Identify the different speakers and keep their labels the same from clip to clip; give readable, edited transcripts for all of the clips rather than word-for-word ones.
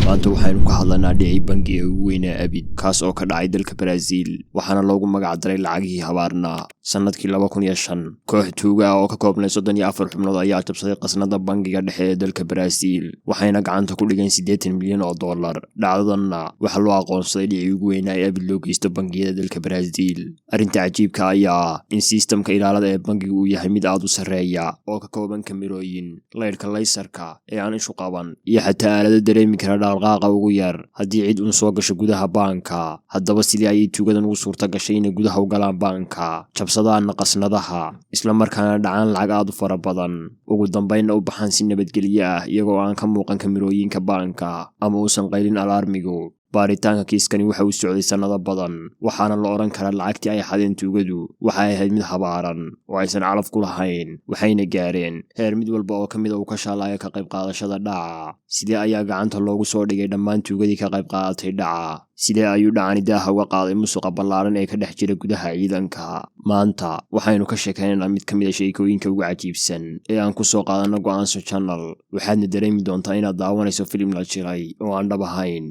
Speaker 1: Maanta waxaynu ka hadlanaa dhicii bangi ee ugu weynaa abid, kaas oo ka dhacay dalka Baraaziil, waxaana loogu magac daray lacagihii habaarnaa. Sannadkii 2005, koox tuuga ah oo ka koobnay 34 xubnood ayaa jabsaday qasnada bangiga dhexe ee dalka Baraaziil, waxayna gacanta ku dhigeen 80 milyan oo dollar. Dhacdadanna waxaa loo aqoonsaday dhicii ugu weynaa ee abid loo geysto bangiyada dalka Baraaziil. Arrinta cajiibka ayaa ah in sistamka ilaalada ee bangigu uu yahay mid aad u sarreeya oo ka kooban kamirooyin, laydhka laysarka ee aan ishu qaban, iyo xataa aalado dareemi kara dhaqdhaqaaqa ugu yar haddii cid uun soo gasho gudaha baanka. Haddaba, sidii ayay tuugadan ugu suurta gashay inay gudaha u galaan baanka, jabsadaanna qasnadaha, islamarkaana dhacaan lacag aad u fara badan, ugu dambaynna u baxaan si nabadgelyo ah, iyagoo aan ka muuqan kamirooyinka baanka ama uusan qaylin alaarmigu? Baaritaanka kiiskani waxa uu socday sannado badan, waxaana la odhan karaa lacagtii ay xadeen tuugadu waxay ahayd mid habaaran oo aysan calaf ku lahayn, waxayna gaareen heer mid walba oo ka mida uu ka shaalayo ka qayb qaadashada dhaca. Sidee ayaa gacanta loogu soo dhigay dhammaan tuugadii ka qayb qaadatay dhaca? Sidee ayuu dhacani daaha uga qaaday musuqa ballaaran ee ka dhex jira gudaha ciidanka? Maanta waxaynu ka sheekaynaynaa mid ka mid a sheekooyinka ugu cajiibsan ee aan ku soo qaadanno Go'aanso Channel, waxaadna dareemi doontaa inaad daawanayso filim la jiray oo aan dhab ahayn.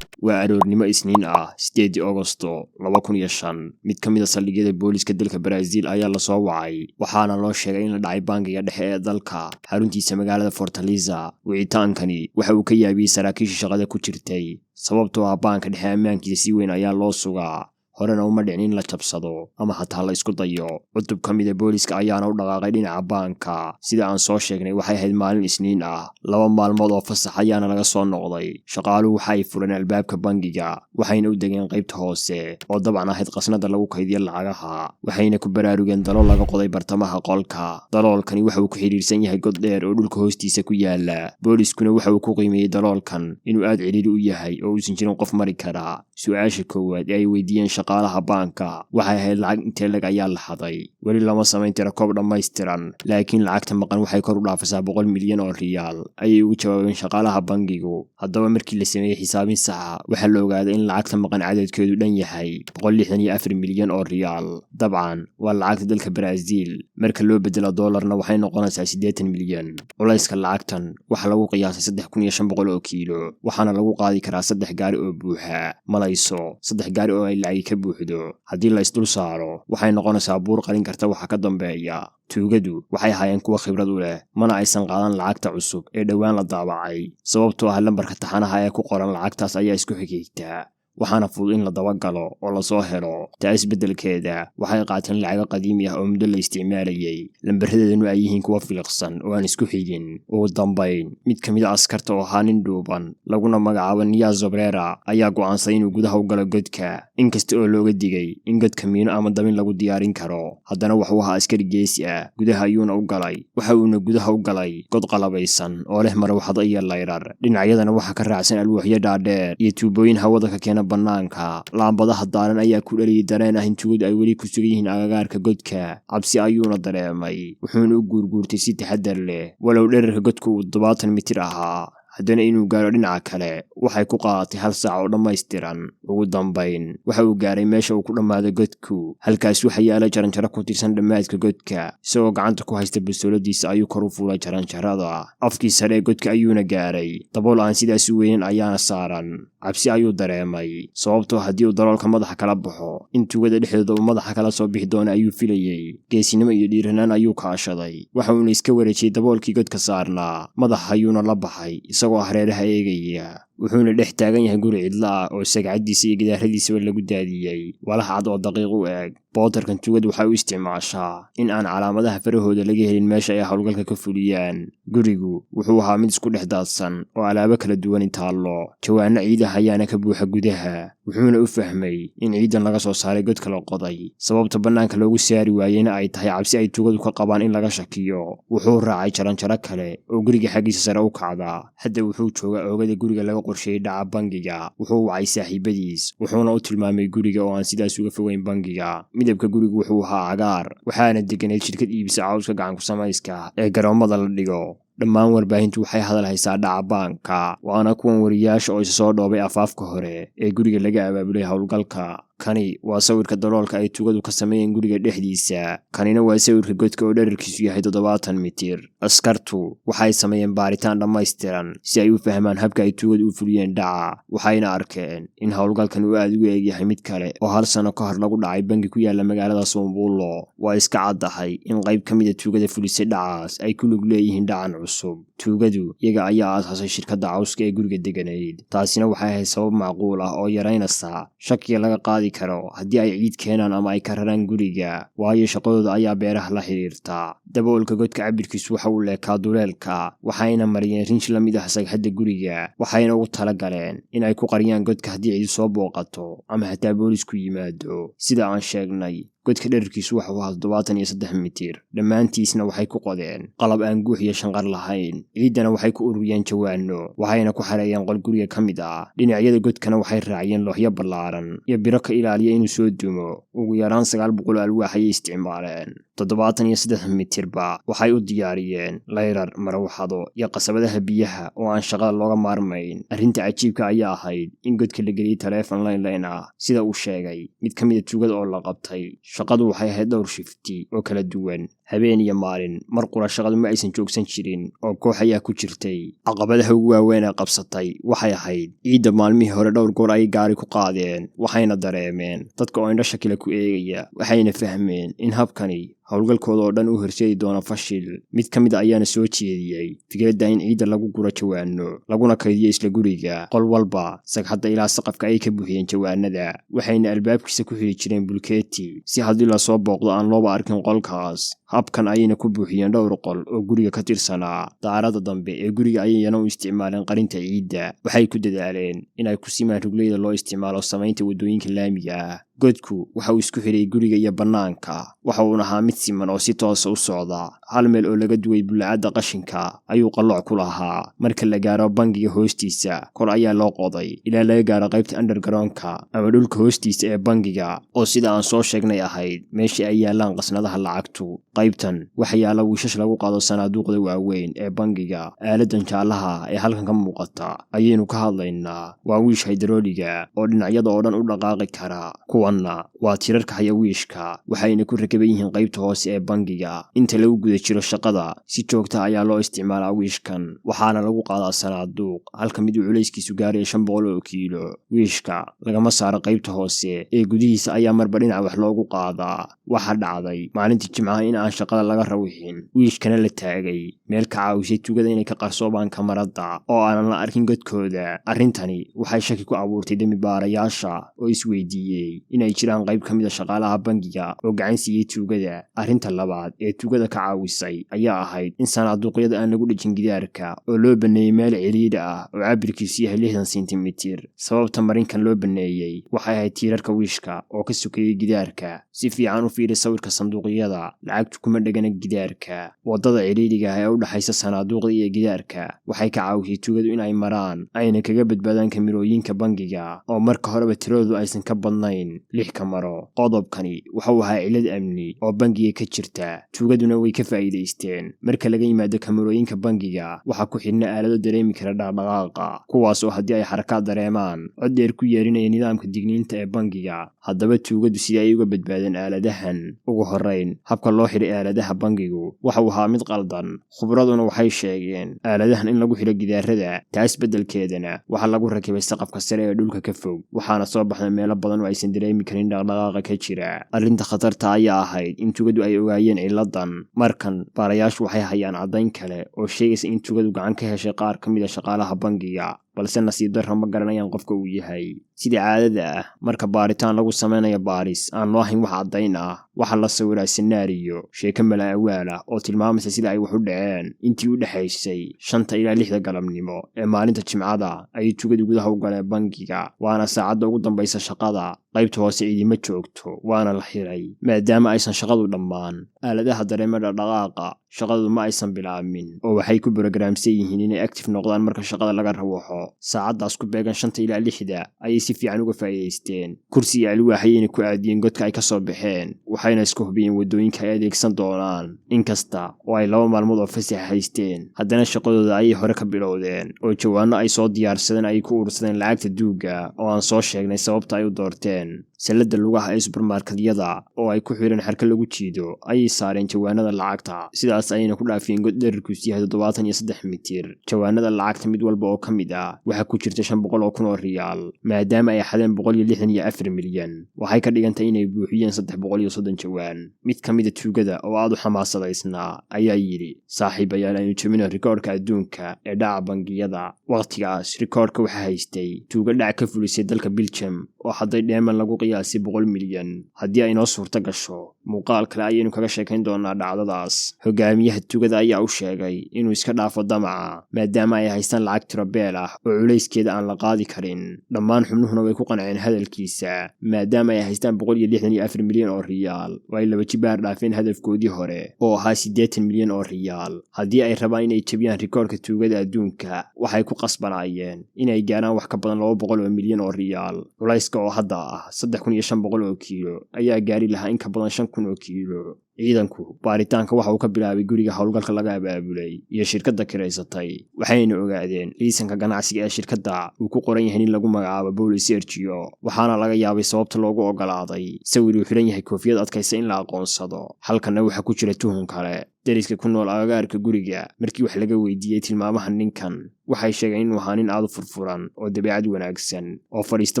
Speaker 1: Waa aroornimo Isniin ah, 8-dii Ogosto 2005. Mid ka mid a saldhigyada booliiska dalka Baraaziil ayaa lasoo wacay, waxaana loo sheegay in la dhacay bangiga dhexe ee dalka, xaruntiisa magaalada Fortaleza. Wicitaankani waxa uu ka yaabiyey saraakiisha shaqada ku jirtay, sababtoo ah baanka dhexe ammaankiisa si weyn ayaa loo sugaa, horena uma dhicin in la jabsado ama xataa la isku dayo. Cutub ka mida booliiska ayaana u dhaqaaqay dhinaca baanka. Sida aan soo sheegnay, waxay ahayd maalin Isniin ah, 2 maalmood oo fasax ayaana laga soo noqday. Shaqaaluhu waxa ay fureen albaabka bangiga, waxayna u degeen qaybta hoose oo dabcan ahayd qasnada lagu kaydiyo lacagaha, waxayna ku baraarugeen dalool laga qoday bartamaha qolka. Daloolkani waxa uu ku xidhiirsan yahay god dheer oo dhulka hoostiisa ku yaala. Booliiskuna waxa uu ku qiimeeyey daloolkan inuu aad cidhiiri u yahay oo uusan jirin qof mari karaa. Su-aasha koowaad ee ay weydiiyeen shaqaalaha baanka waxay ahayd: lacag intee leg ayaa la xaday? Weli lama samayn tirakoob dhammaystiran, laakiin lacagta maqan waxay kor u dhaafaysaa 100 milyan oo riyaal, ayay ugu jawaabeen shaqaalaha bangigu. Haddaba, markii la sameeyey xisaabin saxa, waxaa la ogaaday in lacagta maqan cadadkeedu dhan yahay 164 milyan oo riyaal. Dabcan waa lacagta dalka Baraaziil, marka loo bedelo doolarna waxay noqonaysaa 80 milyan. Culayska lacagtan waxaa lagu qiyaasay 3500 oo kiilo, waxaana lagu qaadi karaa saddex gaari oo buuxa. Malayso saddex gaari oo ay lacagi ka buuxdo, haddii la isdul saaro waxay noqonaysaa buur qalin karta waxa ka dambeeya. Tuugadu waxay ahaayeen kuwa khibrad u leh, mana aysan qaadan lacagta cusub ee dhowaan la daabacay, sababtoo ah lambarka taxanaha ee ku qoran lacagtaas ayaa isku xigxigtaa, waxaana fudud in la dabagalo oo lasoo helo. Taas beddelkeeda waxay qaateen lacago qadiimi ah oo muddo la isticmaalayay, lambaradeedanu ay yihiin kuwa filiqsan oo aan isku xigin. Ugu dambayn, mid ka mid a askarta oo ahaa nin dhuuban laguna magacaabo Niya Zobrera ayaa go'aansaday inuu gudaha u galo godka. Inkasta oo looga digay in godka miino ama dabin lagu diyaarin karo, haddana wuxuu ahaa askari geesi ah, gudaha ayuuna u galay. Waxa uuna gudaha u galay god qalabaysan oo leh marwaxado iyo layrar, dhinacyadana waxaa ka raacsan alwaaxyo dhaadheer iyo tuubooyin hawada ka keena bannaanka. Laambadaha daaran ayaa ku dhaliyay dareen ah in tugadu ay weli ku sugan yihiin agagaarka godka. Cabsi ayuuna dareemay, wuxuuna u guurguurtay si taxadar leh. Walow dherarka godka uu 70 mitir ahaa, haddana inuu gaaro dhinaca kale waxay ku qaadatay hal saac oo dhammaystiran. Ugu dambayn waxa uu gaaray meesha uu ku dhammaado godku. Halkaas waxa yaala jaranjaro ku tirsan dhammaadka godka. Isagoo gacanta ku haysta bastooladiisa ayuu kor u fuulay jaranjarada, afkii sare ee godka ayuuna gaaray. Dabool aan sidaas u weynin ayaana saaran. Cabsi ayuu dareemay, sababtoo haddii uu daloolka madaxa kala baxo, in tugada dhexdooda uu madaxa kala soo bixi doono ayuu filayey. Geesinimo iyo dhiiranaan ayuu kaashaday, waxa uuna iska wareejiyey daboolkii godka saarnaa, madaxa ayuuna la baxay isagoo hareeraha eegaya. Wuxuuna dhex taagan yahay guri cidlo ah oo sagcaddiisa iyo gidaaradiisaba lagu daadiyey walax cad oo daqiiq u eg. Bootarkan tugadu waxay u isticmaashaa in aan calaamadaha farahooda laga helin meesha ay howlgalka ka fuliyaan. Gurigu wuxuu ahaa mid isku dhex daadsan oo alaabo kala duwani taallo, jawaano ciidaha ayaana ka buuxa gudaha. Wuxuuna u fahmay in ciidan laga soo saaray godka la qoday, sababta bannaanka loogu saari waayeyna ay tahay cabsi ay tugadu ka qabaan in laga shakiyo. Wuxuu raacay jaranjaro kale oo guriga xaggiisa sare u kacda. Hadda wuxuu joogaa oogada guriga laga qorsheeyey dhaca bangiga. Wuxuu wacay saaxiibadiis, wuxuuna u tilmaamay guriga oo aan sidaas uga fogeyn bangiga. Midabka gurigu wuxuu ahaa cagaar, waxaana deganeed shirkad iibisa cawska gacanku samayska ee garoommada la dhigo. Dhammaan warbaahintu waxay hadal haysaa dhaca baanka, waana kuwan wariyaasha oo isa soo dhoobay afaafka hore ee guriga laga abaabulay howlgalka. Kani waa sawirka daloolka ay tuugadu ka sameeyeen guriga dhexdiisa. Kanina waa sawirka godka oo dhererkiisu yahay 70 mitir. Askartu waxay sameeyeen baaritaan dhammaystiran si ay u fahmaan habka ay tuugadu u fuliyeen dhaca, waxayna arkeen in howlgalkan uu aad ugu eegyahay mid kale oo hal sano ka hor lagu dhacay bangi ku yaala magaalada Sumbulo. Waa iska caddahay in qayb ka mida tuugada fulisay dhacaas ay ku lug leeyihiin dhacan cusub. Tuugadu iyaga ayaa aasaasay shirkadda cawska ee guriga deganayd. Taasina waxay ahayd sabab macquul ah oo yaraynaysa shakiga laga qaadi karo haddii ay ciid keenaan ama ay ka raraan guriga, waayo shaqadooda ayaa beeraha la xidhiirta. Daboolka godka cabirkiisu waxa uu leekaa duleelka, waxayna mariyeen rinji la mid ah sagxadda guriga, waxayna ugu talagaleen in ay ku qariyaan godka haddii cidi soo booqato ama xataa boolisku yimaado. Sida aan sheegnay, godka dhererkiisu waxuu ahaa 73 mitir. Dhammaantiisna waxay ku qodeen qalab aan guux iyo shanqar lahayn. Ciiddana waxay ku ururiyeen jawaano, waxayna ku xareeyeen qol guriga ka mid ah. Dhinacyada godkana waxay raaciyeen looxyo ballaaran iyo biro ka ilaaliya inuu soo dumo. Ugu yaraan 900 alwaax ayay isticmaaleen. 73 mitirba waxay u diyaariyeen layrar, marawxado iyo qasabadaha biyaha oo aan shaqada looga maarmayn. Arrinta cajiibka ayaa ahayd in godka la geliyey taleefon line ah, sida uu sheegay mid ka mida tuugada oo la qabtay. Shaqadu waxay ahayd dhowr shifti oo kala duwan, habeen iyo maalin. Mar qura shaqadu ma aysan joogsan jirin oo koox ayaa ku jirtay. Caqabadaha ugu waaweyn ee qabsatay waxay ahayd ciidda. Maalmihii hore dhowr goor ayay gaari ku qaadeen, waxayna dareemeen dadka oo indho shakila ku eegaya, waxayna fahmeen in habkani howlgalkooda oo dhan u horseedi doono fashil. Mid ka mid a ayaana soo jeediyey fikradda in ciidda lagu guro jawaano laguna kaydiyo isla guriga. Qol walba sagxadda ilaa saqafka ayay ka buuxiyeen jawaanada, waxayna albaabkiisa ku xidhi jireen bulkeeti si haddii lasoo booqdo aan looba arkin qolkaas. Habkan ayayna ku buuxiyeen dhowr qol oo guriga ka tirsanaa. Daarada dambe ee guriga ayayna u isticmaaleen qarinta ciidda. Waxay ku dadaaleen inay ku simaan rugleyda loo isticmaalo samaynta waddooyinka laamiga ah. Godku waxa uu isku xidhay guriga iyo bannaanka, waxa uuna ahaa mid siman oo si toosa u socda. Hal meel oo laga duway bullacadda qashinka ayuu qalooc ku lahaa. Marka la gaaro bangiga hoostiisa, kor ayaa loo qoday ilaa laga gaaro qaybta undergroundka ama dhulka hoostiisa ee bangiga, oo sida aan soo sheegnay ahayd meeshii ay yaallaan qasnadaha lacagtu. Qaybtan waxa yaalla wiishash lagu qaado sanaaduuqda waaweyn ee bangiga. Aaladan jaallaha ee halkan ka muuqata ayaynu ka hadlaynaa. Waa wiish haydarooliga oo dhinacyada oo dhan u dhaqaaqi kara. Kuwanna waa tirarka haya wiishka, waxayna ku rakaban yihiin qaybta hoose ee bangiga. Inta lagu guda jiro shaqada, si joogta ayaa loo isticmaalaa wiishkan, waxaana lagu qaadaa sanaaduuq halka mid uu culayskiisu gaaraya 500 oo kiilo. Wiishka lagama saaro qaybta hoose ee gudihiisa ayaa marba dhinac wax loogu qaadaa. Waxaa dhacday maalintii Jimcaha in aan shaqada laga rawixin, wiishkana la taagay meel ka caawisay tuugada inay ka qarsoobaan kamarada oo aanan la arkin godkooda. Arrintani waxay shaki ku abuurtay dembi baarayaasha oo isweydiiyey inay jiraan qayb ka mid a shaqaalaha bangiga oo gacan siiyey tuugada. Arrinta labaad ee tuugada ka caawisay ayaa ahayd in sanaaduuqyada aan lagu dhejin gidaarka oo loo baneeyey meel ciriidhi ah oo cabirkiisu yahay 60 sentimitir. Sababta marinkan loo baneeyey waxay ahayd tiirarka wiishka oo ka sokeeyey gidaarka. Si fiican u fiiri sawirka, sanduuqyada lacagtu kuma dhegana gidaarka. Waddada ciriiriga ah ee u dhaxaysa sanaaduuqda iyo gidaarka waxay ka caawisay tuugadu inay maraan ayna kaga badbaadaan kamirooyinka bangiga oo marka horeba tiradoodu aysan ka badnayn lix kamaro. Qodobkani wuxuu ahaa cillad amni oo bangiga ka jirta, tuugaduna way ka faa'iidaysteen. Marka laga yimaado kamarooyinka bangiga, waxaa ku xidhna aalado dareemi kara dhaqdhaqaaqa, kuwaas oo haddii ay xarakaad dareemaan cod dheer ku yeerinaya nidaamka digniinta ee bangiga. Haddaba tuugadu sidii ay uga badbaadeen aaladahan? Ugu horrayn, habka loo xidhay aaladaha bangigu waxa uu ahaa mid qaldan. Khubraduna waxay sheegeen aaladahan in lagu xidho gidaarada, taas beddelkeedana waxaa lagu rakibay saqafka sare ee dhulka ka fog, waxaana soo baxday meelo badan oo aysan dareemi karin dhaqdhaqaaqa ka jira. Arrinta khatarta ayaa ahayd in tugadu ay ogaayeen ciladan. Markan baarayaashu waxay hayaan caddayn kale oo sheegaysa in tugadu gacan ka heshay qaar ka mid a shaqaalaha bangiga, balse nasiib darro ma garanayaan qofka uu yahay. Sida caadada ah marka baaritaan lagu samaynayo baaris aan loo hayn wax caddayn ah, waxaa la sawiraa scenario, sheeko mala awaal ah oo tilmaamaysa sida ay wax u dhaceen. Intii u dhexaysay 5ta ilaa 6da galabnimo ee maalinta Jimcada ayay tugadu gudaha u galeen bangiga, waana saacadda ugu dambaysa shaqada. Qaybta hoose ciidima joogto, waana la xiray. Maadaama aysan shaqadu dhammaan, aaladaha dareema dhaqdhaqaaqa shaqadu ma aysan bilaabmin oo waxay ku brogaraamsan yihiin inay active noqdaan marka shaqada laga rawaxo. Saacaddaas ku beegan 5ta ilaa 6da ayay si fiican uga faa'iidaysteen. Kursi iyo alwaax ayayna ku aadiyeen godka ay ka soo baxeen, waxayna isku hubiyeen waddooyinka ay adeegsan doonaan. Inkasta oo ay 2 maalmood oo fasax haysteen, haddana shaqadooda ayay hore ka bilowdeen oo jawaano ay soo diyaarsadeen ay ku urursadeen lacagta duugga oo aan soo sheegnay sababta ay u doorteen. tuureen. Sallada lugaha ee subarmarketyada oo ay ku xireen xarka lagu jiido ayay saareen jawaanada lacagta, sidaas ayayna ku dhaafiyeen god dhererkiisu yahay 73 mitir. Jawaanada lacagta mid walba oo ka mid ah waxaa ku jirta 500,000 oo riyaal. Maadaama ay xadeen 164 milyan, waxay ka dhigantay inay buuxiyeen 330 jawaan. Mid ka mida tuugada oo aad u xamaasadaysnaa ayaa yidhi: "Saaxiibayaal, aynu jebino rikoodhka adduunka ee dhaca bangiyada." Wakhtigaas rikoodhka waxaa haystay tuugo dhac ka fulisay dalka Biljam oo xaday dheeman lagu qiyaasay 100 milyan. Haddii ay noo suurto gasho, muuqaal kale ayaynu kaga sheekayn doonaa dhacdadaas. Hogaamiyaha tuugada ayaa u sheegay inuu iska dhaafo damaca, maadaama ay haystaan lacag tirobeel ah oo culayskeeda aan la qaadi karin. Dhammaan xubnuhuna way ku qanceen hadalkiisa, maadaama ay haystaan 164 milyan oo riyaal oo ay laba jibaar dhaafeen hadafkoodii hore oo ahaa 80 milyan oo riyaal. Haddii ay rabaan inay jebiyaan rikoodhka tuugada adduunka, waxay ku qasbanaayeen inay gaaraan wax ka badan 200 oo milyan oo riyaal. Culayska oo hadda ah 3500 oo kiilo ayaa gaari lahaa in ka badan 5000 oo kiilo. Ciidanku baaritaanka waxa uu ka bilaabay guriga howlgalka laga abaabulay iyo shirkadda kiraysatay, waxayna ogaadeen liisanka ganacsiga ee shirkadda uu ku qoran yahay nin lagu magacaabo Paulo Sergio. Waxaana laga yaabay sababta loogu ogolaaday sawir uu xidhan yahay koofiyad adkaysa in la aqoonsado. Halkanna waxaa ku jira tuhun kale. Deriska ku nool agagaarka guriga markii wax laga weydiiyey tilmaamaha ninkan, waxay sheegeen inuu ahaa nin aad u furfuran oo dabeecad wanaagsan, oo fadhiista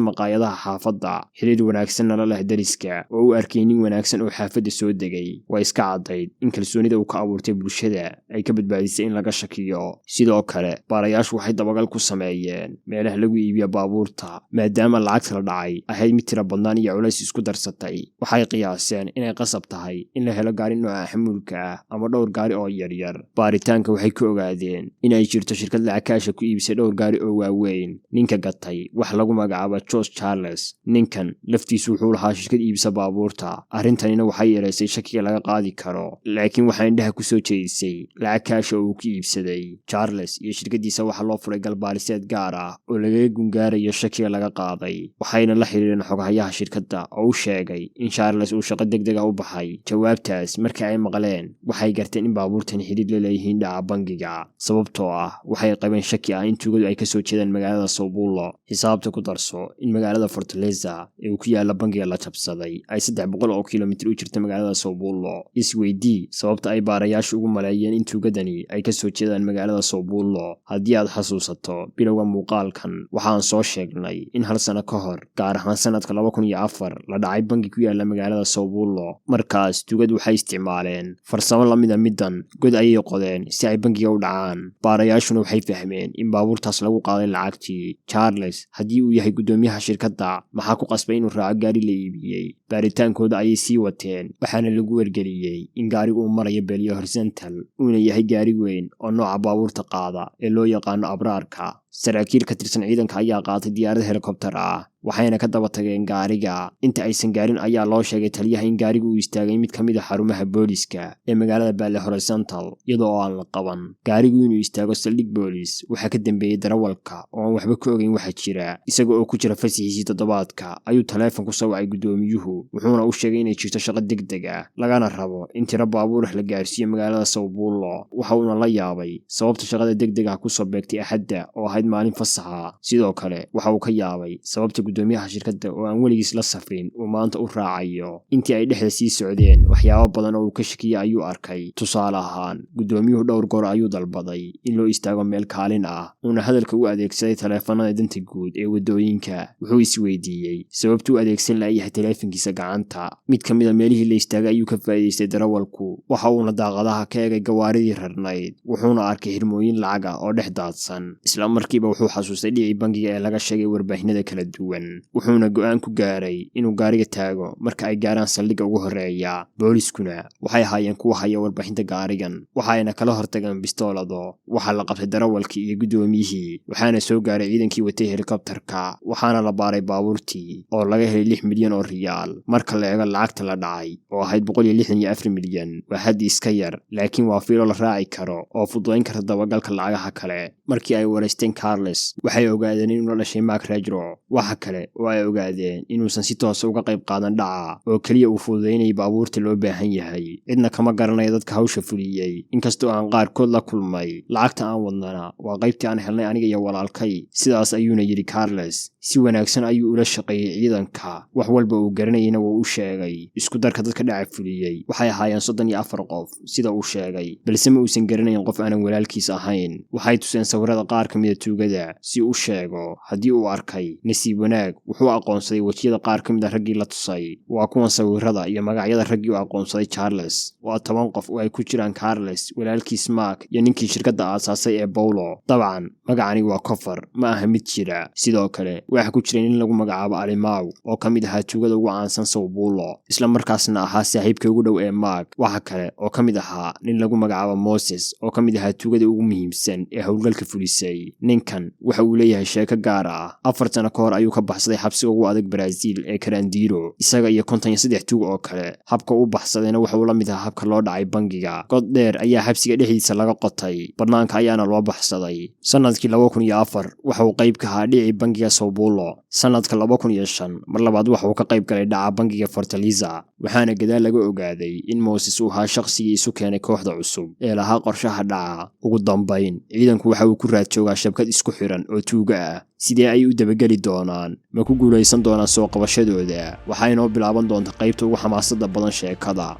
Speaker 1: maqaayadaha xaafadda, xiriir wanaagsanna la leh deriska, oo u arkay nin wanaagsan oo xaafadda soo degay. Waa iska caddayd in kalsoonida uu ka abuurtay bulshada ay ka badbaadisay in laga shakiyo. Sidoo kale baarayaashu waxay dabagal ku sameeyeen meelaha lagu iibiyo baabuurta. Maadaama lacagta la dhacay ahayd mid tiro badnaan iyo culays isku darsatay, waxay qiyaaseen inay qasab tahay in la helo gaari nooca xamuulka ah ama dhowr gaari oo yaryar. Baaritaanka waxay ku ogaadeen inay jirto shirkad lacag kaasha ku iibisay dhowr gaari oo waaweyn. Ninka gatay wax lagu magacaaba George Charles. Ninkan laftiisu wuxuu lahaa shirkad iibisa baabuurta. Arrintanina waxay yaraysay shakiga laga qaadi karo, laakiin waxaa indhaha ku soo jeedisay lacag kaasha oo uu ku iibsaday. Charles iyo shirkaddiisa waxaa loo furay galbaariseed gaar ah oo lagaga gungaarayo shakiga laga qaaday, waxayna la xiriireen xoghayaha shirkadda oo u sheegay in Charles uu shaqo deg deg ah u baxay. Jawaabtaas markii ay maqleen, waxay garteen in baabuurtan xidhiir la leeyihiin dhaca bangiga, sababtoo ah waxay qabeen shaki ah in tuugadu ay kasoo jeedaan magaalada São Paulo. Xisaabta ku darso in magaalada Fortaleza ee uu ku yaala bangiga la jabsaday ay 300 oo kilomitir u jirta magaalada São Paulo. Isweydii sababta ay baarayaashu ugu maleeyeen in tuugadani ay kasoo jeedaan magaalada São Paulo. Haddii aad xasuusato bilowga muuqaalkan, waxaan soo sheegnay in hal sano ka hor, gaar ahaan sanadka 2004, la dhacay bangi ku yaala magaalada São Paulo. Markaas tuugadu waxay isticmaaleen farsamo lamida middan: god ayay qodeen si ay bangiga u dhacaan. Baarayaashuna waxay fahmeen in baabuurtaas lagu qaaday lacagtii. Charles haddii uu yahay guddoomiyaha shirkadda, maxaa ku qasbay inuu raaco gaari la iibiyey? Baaritaankooda ayay sii wateen, waxaana lagu wargeliyey in gaarigu uu marayo Belo Horizonte, uuna yahay gaari weyn oo nooca baabuurta qaada ee loo yaqaano abraarka. Saraakiil ka tirsan ciidanka ayaa qaatay diyaarad helikobtar ah, waxayna ka daba tageen gaariga. Inta aysan gaarin ayaa loo sheegay taliyaha in gaarigu uu istaagay mid ka mid a xarumaha booliska ee magaalada Belo Horizonte, iyadoo oo aan la qaban. Gaarigu inuu istaago saldhig boolis waxaa ka dambeeyey darawalka oo aan waxba ka ogeyn waxa jira. Isaga oo ku jira fasixiisii toddobaadka ayuu taleefon ku soo wacay guddoomiyuhu, wuxuuna u sheegay inay jirto shaqo deg deg ah, lagana rabo in tiro baabuur ah la gaarsiiyo magaalada São Paulo. Waxa uuna la yaabay sababta shaqada deg deg ah kusoo beegtay Axadda oo ahayd maalin fasaxa. Sidoo kale waxa uu ka yaabay sababta guddoomiyaha shirkadda oo aan weligiis la safrin uu maanta u raacayo. Intii ay dhexda sii socdeen, waxyaabo badan oo uu ka shakiyey ayuu arkay. Tusaale ahaan, guddoomiyuhu dhowr goor ayuu dalbaday in loo istaago meel kaalin ah, uuna hadalka u adeegsaday taleefanada danta guud ee waddooyinka. Wuxuu isweydiiyey sababtuu u adeegsan la'yahay taleefankiisa gacanta. Mid ka mid a meelihii la istaagay ayuu ka faa'iidaystay darawalku, waxa uuna daaqadaha ka eegay gawaaridii rarnayd, wuxuuna arkay xirmooyin lacag ah oo dhex daadsan. Isla markiiba wuxuu xasuustay dhicii bangiga ee laga sheegay warbaahinada kala duwan, wuxuuna go'aan ku gaaray inuu gaariga taago marka ay gaaraan saldhigga ugu horreeya. Booliskuna waxay ahaayeen kuwa haya warbixinta gaarigan, waxayna kala hortageen bistoolado. Waxaa la qabtay darawalkii iyo guddoomiyihii, waxaana soo gaaray ciidankii watay helikobtarka, waxaana la baaray baabuurtii oo laga helay 6 milyan oo riyaal. Marka la eego lacagta la dhacay oo ahayd 164 milyan, waa xaddi iska yar, laakiin waa fiilo la raaci karo oo fududayn karta dabagalka lacagaha kale. Markii ay wareysteen Carles, waxay ogaadeen inuu la dhashay Mark Rajro. Waxa kale kale oo ay ogaadeen inuusan si toosa uga qayb qaadan dhaca, oo keliya uu fududaynayay baabuurta loo baahan yahay. Cidna kama garanayo dadka hawsha fuliyey, inkastoo aan qaarkood la kulmay. Lacagta aan wadnana waa qaybtii aan helnay aniga iyo walaalkay, sidaas ayuuna yidhi Carles. Si wanaagsan ayuu ula shaqeeyey ciidanka, wax walba uu garanayayna wuu u sheegay. Isku darka dadka dhaca fuliyey waxay ahaayeen 34 qof, sida uu sheegay, balse ma uusan garanayn qof aanan walaalkiis ahayn. Waxay tuseen sawirada qaar ka mida tuugada si u sheego haddii uu arkay. Nasiib wanaag, wuxuu aqoonsaday wejiyada qaar ka mid a raggii la tusay. Waa kuwan sawirada iyo magacyada raggii u aqoonsaday Charles. Waa 10 qof oo ay ku jiraan Carles, walaalkiis Mark iyo ninkii shirkadda aasaasay ee Bowlo. Dabcan magacani waa kofar, ma aha mid jira. Sidoo kale waxaa ku jiray nin lagu magacaabo Alimaw, oo ka mid ahaa tuugada ugu caansan São Paulo, isla markaasna ahaa saaxiibka ugu dhow ee Mark. Waxa kale oo ka mid ahaa nin lagu magacaabo Moses, oo ka mid ahaa tuugada ugu muhiimsan ee howlgalka fulisay. Ninkan waxa uu leeyahay sheeko gaar ah. 4 sano ka hor ayuu ka baxsaday xabsiga ugu adag Brazil ee Karandiro, isaga iyo 53 tuug oo kale. Habka uu baxsadayna waxa uu la mid ahaa habka loo dhacay bangiga. God dheer ayaa xabsiga dhexdiisa laga qotay, bannaanka ayaana loo baxsaday. Sanadkii 2004 waxa uu qayb ka ahaa dhicii bangiga São Paulo. Sanadka 2005 mar labaad waxa uu ka qayb galay dhaca bangiga Fortaleza, waxaana gadaal laga ogaaday in Moses uu ahaa shaqsigii isu keenay kooxda cusub ee lahaa qorshaha dhaca. Ugu dambayn, ciidanku waxa uu ku raad joogaa shabkad isku xiran oo tuuga ah. Sidee ay u dabageli doonaan? Ma ku guulaysan doonaan soo qabashadooda? Waxaa inoo bilaaban doonta qaybta ugu xamaasadda badan sheekada.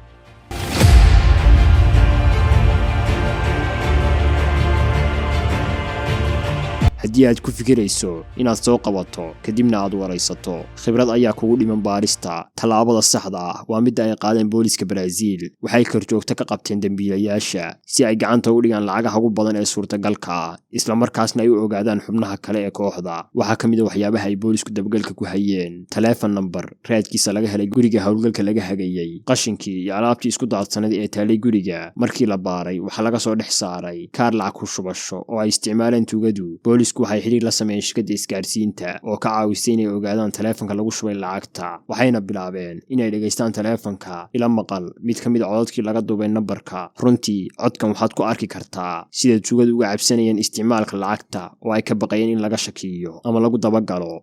Speaker 1: Haddii aad ku fikirayso inaad soo qabato kadibna aad waraysato, khibrad ayaa kugu dhiman baarista. Tallaabada saxda ah waa midda ay qaadeen booliska Baraaziil. Waxay korjoogto ka qabteen dembiilayaasha si ay gacanta u dhigaan lacagaha ugu badan ee suurtagalka ah, islamarkaasna ay u ogaadaan xubnaha kale ee kooxda. Waxaa ka mid a waxyaabaha ay boolisku dabagalka ku hayeen taleefon nambar raadkiisa laga helay guriga howlgalka laga hagayey. Qashinkii iyo alaabtii isku daadsanayd ee taalay guriga markii la baaray, waxaa laga soo dhex saaray kaar lacag ku shubasho oo ay isticmaaleen tuugadu. Boolisku waxay xiriir la sameeyeen shirkadda isgaarsiinta oo ka caawisay inay ogaadaan taleefanka lagu shubay lacagta, waxayna bilaabeen inay dhegaystaan taleefanka. Ila maqal mid ka mid a cododkii laga duubay nambarka. Runtii codkan waxaad ku arki kartaa sida tuugadu uga cabsanayeen isticmaalka lacagta oo ay ka baqayeen in laga shakiyo ama lagu dabagalo.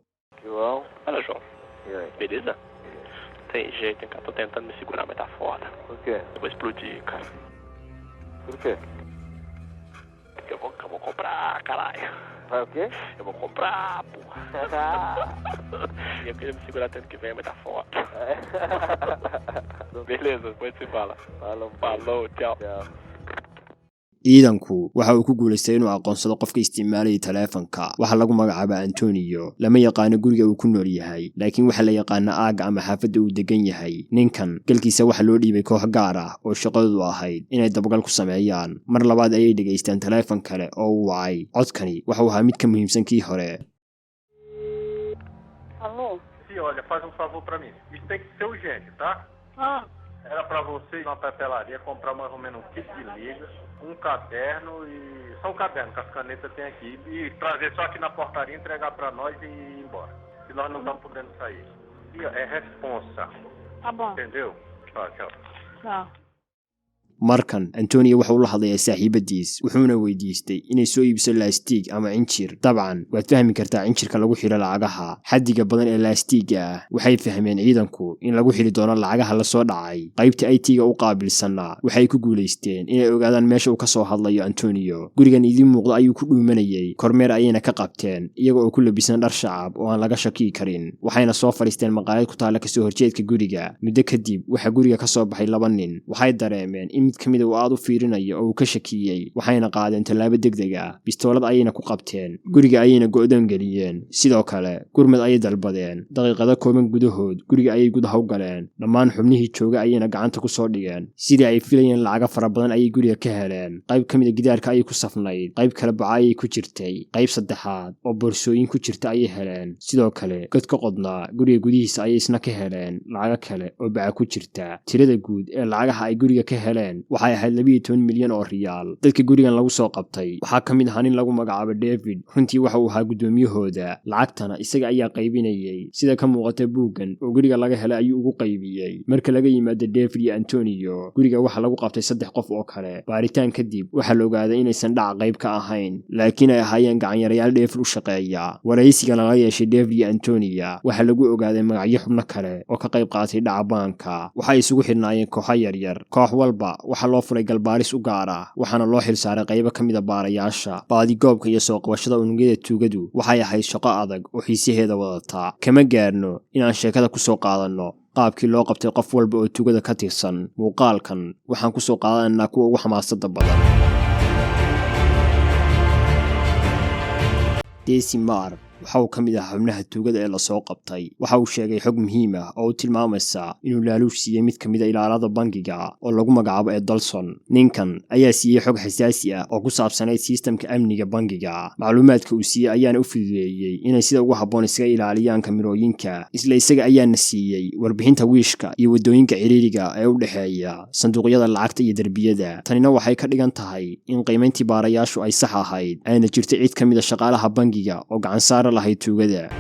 Speaker 2: João.
Speaker 3: Fala, João.
Speaker 2: E aí?
Speaker 3: Beleza? Tem jeito, hein, cara? Tô tentando me segurar, mas tá foda.
Speaker 2: Por quê?
Speaker 3: Eu vou explodir, cara.
Speaker 2: Por quê?
Speaker 3: Porque eu vou comprar, caralho.
Speaker 2: Vai o quê?
Speaker 3: Eu vou comprar, porra. E eu queria me segurar tanto que vem, mas tá foda. Beleza, depois se fala.
Speaker 2: Falou.
Speaker 3: Falou, tchau.
Speaker 2: Tchau.
Speaker 1: Ciidanku waxa uu ku guulaystay inuu aqoonsado qofka isticmaalayay taleefanka. Waxaa lagu magacaaba Antonio. Lama yaqaano guriga uu ku nool yahay, laakiin waxaa la yaqaana aagga ama xaafadda uu degan yahay. Ninkan galkiisa waxaa loo dhiibay koox gaar ah oo shaqadoodu ahayd inay dabagal ku sameeyaan. Mar labaad ayay dhegaystaan taleefon kale oo uu wacay. Codkani waxau ahaa mid ka muhiimsan kii hore.
Speaker 4: Alô?
Speaker 5: Sim, olha, faz um favor pra mim. Isso tem que ser urgente, tá?
Speaker 4: Ah,
Speaker 5: Era pra você ir na papelaria comprar mais ou menos um kit de liga, um caderno e só um caderno, que as canetas tem aqui. E trazer só aqui na portaria, entregar pra nós e ir embora. Se nós não estamos podendo sair. E é responsa,
Speaker 4: tá bom.
Speaker 5: Entendeu? Tchau, tchau.
Speaker 4: Tchau.
Speaker 1: Markan Antonio waxa uu la hadlayaa saaxiibadiis, wuxuuna weydiistay inay soo iibso laastiig ama cinjir. Dabcan waad fahmi kartaa cinjirka lagu xidho lacagaha xaddiga badan ee laastiiga ah. Waxay fahmeen ciidanku in lagu xidhi doono lacagaha lasoo dhacay. Qaybta IT-ga u qaabilsanna waxay ku guulaysteen inay ogaadaan meesha uu ka soo hadlayo Antonio. Gurigan idiin muuqda ayuu ku dhuumanayay. Kormeer ayayna ka qabteen iyaga oo ku labisan dhar shacab oo aan laga shakiyi karin, waxayna soo fadhiisteen maqaayad ku taalla kasoo horjeedka guriga. Muddo kadib waxaa guriga ka soo baxay laba nin. Waxay dareemeen in mid ka mida uu aad u fiirinayo oo uu ka shakiyey, waxayna qaadeen tallaabo degdeg ah. Bistoolad ayayna ku qabteen, guriga ayayna go'doon geliyeen. Sidoo kale gurmad ayay dalbadeen. Daqiiqado kooban gudahood guriga ayay gudaha u galeen, dhammaan xubnihii jooga ayayna gacanta ku soo dhigeen. Sidii ay filayeen, lacago fara badan ayay guriga ka heleen. Qayb ka mida gidaarka ayay ku safnayd, qayb kale baca ayay ku jirtay, qayb saddexaad oo boorsooyin ku jirta ayay heleen. Sidoo kale god ka qodnaa guriga gudihiisa ayay isna ka heleen lacago kale oo baca ku jirta. Tirada guud ee lacagaha ay guriga ka heleen dhaceen waxay ahayd 12 milyan oo riyaal. Dadka gurigan lagu soo qabtay waxaa ka mid ahaa nin lagu magacaabo David. Runtii waxa uu ahaa guddoomiyahooda, lacagtana isaga ayaa qaybinayay. Sida ka muuqata buuggan oo guriga laga helay ayuu ugu qaybiyey. Marka laga yimaado David iyo Antonio, guriga waxaa lagu qabtay saddex qof oo kale. Baaritaan kadib waxaa la ogaaday inaysan dhac qayb ka ahayn, laakiin ay ahaayeen gacanyarayaal David u shaqeeya. Waraysiga lala yeeshay David iyo Antonia waxaa lagu ogaaday magacyo xubno kale oo ka qayb qaatay dhaca baanka. Waxay isugu xidhnaayeen kooxo yaryar. Koox walba waxaa loo furay galbaaris u gaar ah, waxaana loo xilsaaray qaybo ka mid a baarayaasha. Baadigoobka iyo soo qabashada unugyada tuugadu waxay ahayd shaqo adag oo xiisaheeda wadata. Kama gaarno inaan sheekada ku soo qaadanno qaabkii loo qabtay qof walba oo tuugada ka tirsan. Muuqaalkan waxaan ku soo qaadanaynaa kuwa ugu xamaasada badan. Desimar waxa uu ka mid ahaa xubnaha tuugada ee lasoo qabtay. Waxa uu sheegay xog muhiim ah oo u tilmaamaysa inuu laaluush siiyey mid ka mid a ilaalada bangiga oo lagu magacaabo Edolson. Ninkan ayaa siiyey xog xasaasi ah oo ku saabsanayd sistamka amniga bangiga. Macluumaadka uu siiyey ayaana u fududeeyey inay sida ugu habboon isaga ilaaliyaan kamirooyinka. Isla isaga ayaana siiyey warbixinta wiishka iyo waddooyinka ciriiriga ee u dhexeeya sanduuqyada lacagta iyo derbiyada. Tanina waxay ka dhigan tahay in qiimayntii baarayaashu ay sax ahayd, ayna jirto cid ka mid a shaqaalaha bangiga oo gacan saara lahayd tuugada.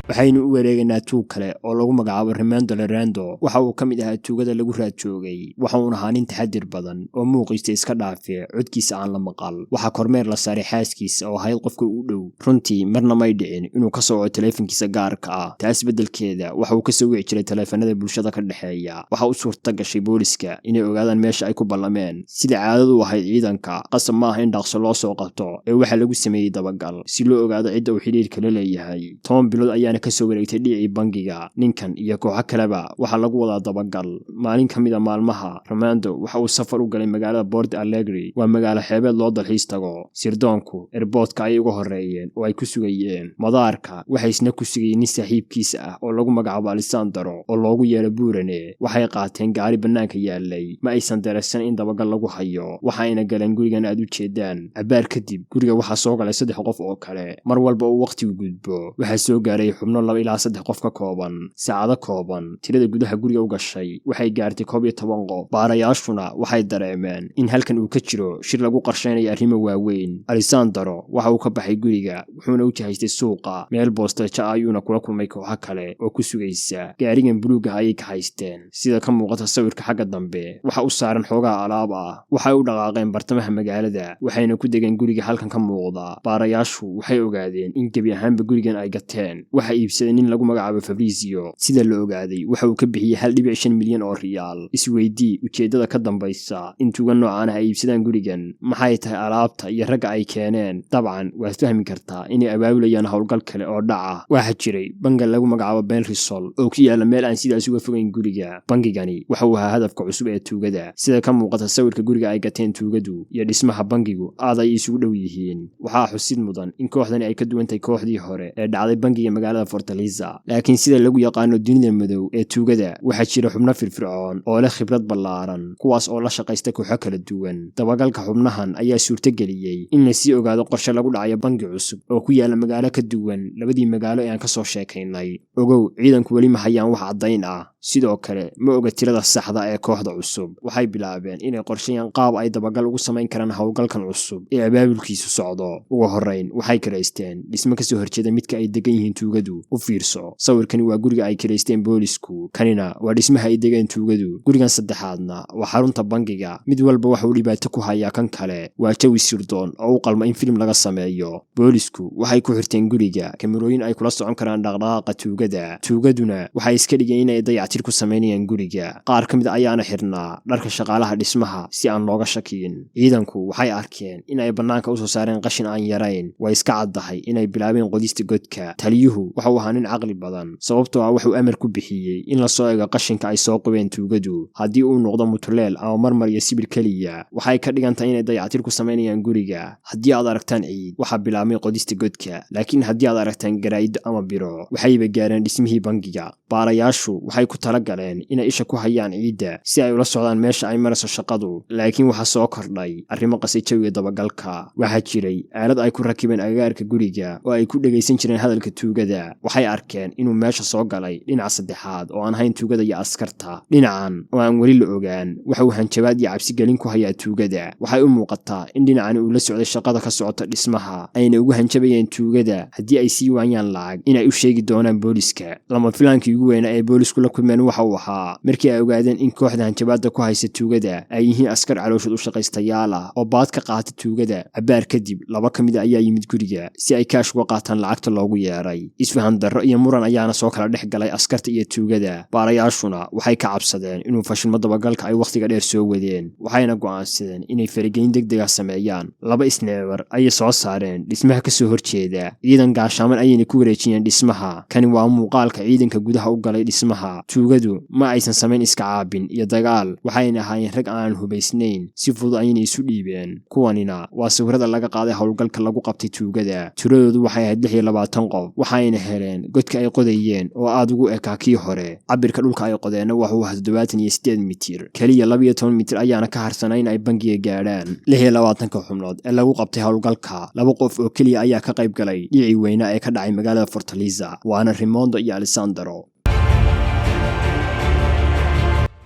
Speaker 1: Waxaynu u wareegaynaa tuug kale oo lagu magacaabo Remando Lerando. Waxa uu ka mid ahaa tuugada lagu raad joogay. Waxa uun ahaa nin taxadir badan oo muuqiisa iska dhaafe codkiisa aan la maqal. Waxaa kormeer la saaray xaaskiisa oo ahayd qofka u dhow. Runtii marna may dhicin inuu ka soo waco taleefankiisa gaarka ah. Taas beddelkeeda waxa uu kasoo wici jiray taleefanada bulshada ka dhexeeya. Waxa u suurta gashay booliska inay ogaadaan meesha ay ku ballameen. Sida caadadu ahayd ciidanka, qasab ma aha in dhaqso loo soo qabto ee waxaa lagu sameeyey dabagal si loo ogaado cidda uu xidhiirka la leeyahay. 10 bilood ayaana kasoo wareegtay dhicii bangiga. Ninkan iyo kooxo kaleba waxaa lagu wadaa dabagal. Maalin ka mid a maalmaha, Romando waxa uu safar u galay magaalada Port Alegre. Waa magaalo xeebeed loo dalxiis tago. Sirdoonku airportka ayay uga horreeyeen oo ay ku sugayeen. Madaarka waxay isna ku sugayeen nin saaxiibkiisa ah oo lagu magacaabo Alessandro oo loogu yeero Buurane. Waxay qaateen gaari bannaanka yaalay. Ma aysan daraysan in dabagal lagu hayo. Waxayna galeen gurigan aad u jeedaan. Cabaar kadib guriga waxaa soo galay saddex qof oo kale. Mar walba uu wakhtigu gudbo waxaa soo gaaray xubno laba ilaa saddex qof ka kooban. Saacado kooban tirada gudaha guriga u gashay waxay gaartay 11 qof. Baarayaashuna waxay dareemeen in halkan uu ka jiro shir lagu qorshaynayo arrimo waaweyn. Alessandro waxa uu ka baxay guriga, wuxuuna u jihaystay suuqa. Meel boosteejo ah ayuuna kula kulmay kooxo kale oo ku sugaysa. Gaarigan buluugga ayay ka haysteen. Sida ka muuqata sawirka xagga dambe, waxa u saaran xoogaha alaab ah. Waxay u dhaqaaqeen bartamaha magaalada, waxayna ku degeen guriga halkan ka muuqda. Baarayaashu waxay ogaadeen in gebi ahaanba gurigan ay gateen. Waxa iibsaday nin lagu magacaabo Fabrizio. Sida la ogaaday, waxa uu ka bixiyey 1.5 milyan oo riyaal. Isweydii ujeeddada ka dambaysa in tuuga noocan ah ay iibsadaan gurigan. Maxay tahay alaabta iyo ragga ay keeneen? Dabcan waad fahmi kartaa inay abaabulayaan howlgal kale oo dhaca. Waxaa jiray bangi lagu magacaabo Benrisol oo ku yaala meel aan sidaas uga fogayn guriga. Bangigani waxa uu ahaa hadafka cusub ee tuugada. Sida ka muuqata sawirka, guriga ay gateen tuugadu iyo dhismaha bangigu aad ay isugu dhow yihiin. Waxaa xusid mudan in kooxdani ay ka duwan tahay kooxdii hore ee dhacday bangiga magaalada Fortaleza. Laakiin sida lagu yaqaano dunida madow ee tuugada, waxaa jira xubno firfircoon oo leh khibrad ballaaran, kuwaas oo la shaqaysta kooxo kala duwan. Dabagalka xubnahan ayaa suurtageliyey in lasii ogaado qorshe lagu dhacayo bangi cusub oo ku yaala magaalo ka duwan labadii magaalo ee aan kasoo sheekaynay. Ogow, ciidanku weli ma hayaan wax caddayn ah. Sidoo kale ma oga tirada saxda ee kooxda cusub. Waxay bilaabeen inay qorsheeyaan qaab ay dabagal ugu samayn karaan howlgalkan cusub ee abaabulkiisu socdo. Ugu horrayn waxay kiraysteen dhismo kasoo horjeeda midka ay degan yihiin tuugadu. U fiirso, sawirkani waa guriga ay kiraysteen boolisku, kanina waa dhismaha ay degeen tuugadu. Gurigan saddexaadna waa xarunta bangiga. Mid walba waxa uu dhibaato ku hayaa kan kale. Waa jawi sirdoon oo u qalma in filim laga sameeyo. Boolisku waxay ku xirteen guriga kamarooyin ay kula socon karaan dhaqdhaqaaqa tuugada. Tuugaduna waxay iska dhigeen inay dayactir ku samaynayaan guriga. Qaar ka mid ayaana xirnaa dharka shaqaalaha dhismaha si aan looga shakiyin. Ciidanku waxay arkeen in ay bannaanka usoo saareen qashin aan yarayn. Way iska caddahay inay bilaabeen qodista godka. Taliyuhu waxa uu ahaa nin caqli badan, sababtoo ah wuxuu amar ku bixiyey in lasoo ego qashinka ay soo qubeen tuugadu. Haddii uu noqdo mutuleel ama marmar iyo sibir keliya, waxay ka dhigan tahay inay dayactir ku samaynayaan guriga. Haddii aad aragtaan ciid, waxaa bilaabmay qodista godka, laakiin haddii aad aragtaan garaa'ido ama biro, waxayba gaareen dhismihii bangiga. Baarayaashu waxay ku Talagaleen inay isha ku hayaan ciidda si ay ula socdaan meesha ay marayso shaqadu, laakiin waxaa soo kordhay arrimo qasay jawiga dabagalka. Waxaa jiray aalad ay ku rakibeen agagaarka guriga oo ay ku dhegaysan jireen hadalka tuugada. Waxay arkeen inuu meesha soo galay dhinaca saddexaad oo aan hayn tuugada iyo askarta. Dhinacan oo aan weli la ogaan waxa uu hanjabaad iyo cabsigelin ku hayaa tuugada. Waxay u muuqataa in dhinacani uu la socday shaqada ka socota dhismaha, ayna ugu hanjabayeen tuugada haddii ay sii waayaan lacag inay u sheegi doonaan booliska. Lama filaankii ugu weynaa ee boolisku la kulmeen waxa uu ahaa markii ay ogaadeen in kooxda hanjabaadda ku haysa tuugada ay yihiin askar calooshood u shaqaystayaal ah oo baad ka qaata tuugada. Cabbaar kadib, laba ka mid a ayaa yimid guriga si ay kaash uga qaataan lacagta loogu yeedhay. Isfahan darro iyo muran ayaana soo kala dhex galay askarta iyo tuugada. Baarayaashuna waxay ka cabsadeen inuu fashilmo dabagalka ay wakhtiga dheer soo wadeen, waxayna go'aansadeen inay faragelin degdega sameeyaan. Laba sniper ayay soo saareen dhismaha ka soo horjeeda, ciidan gaashaaman ayayna ku wareejiyeen dhismaha. Kani waa muuqaalka ciidanka gudaha u galay dhismaha. Tuugadu ma aysan samayn iska caabin iyo dagaal, waxayna ahaayeen rag aan hubaysnayn, si fudud ayayna isu dhiibeen. Kuwanina waa sawirada laga qaaday howlgalka lagu qabtay tuugada. Tiradoodu waxay ahayd 26 qof, waxayna heleen godka ay qodayeen oo aad ugu ekaa kii hore. Cabirka dhulka ay qodeenna wuxuu ahaa 78 mitir, keliya 12 mitir ayaana ka harsanaa in ay bangiga gaadhaan. 26-ka xubnood ee lagu qabtay howlgalka, laba qof oo keliya ayaa ka qayb galay dhicii weynaa ee ka dhacay magaalada Fortaleza, waana Rimondo iyo Alessandro.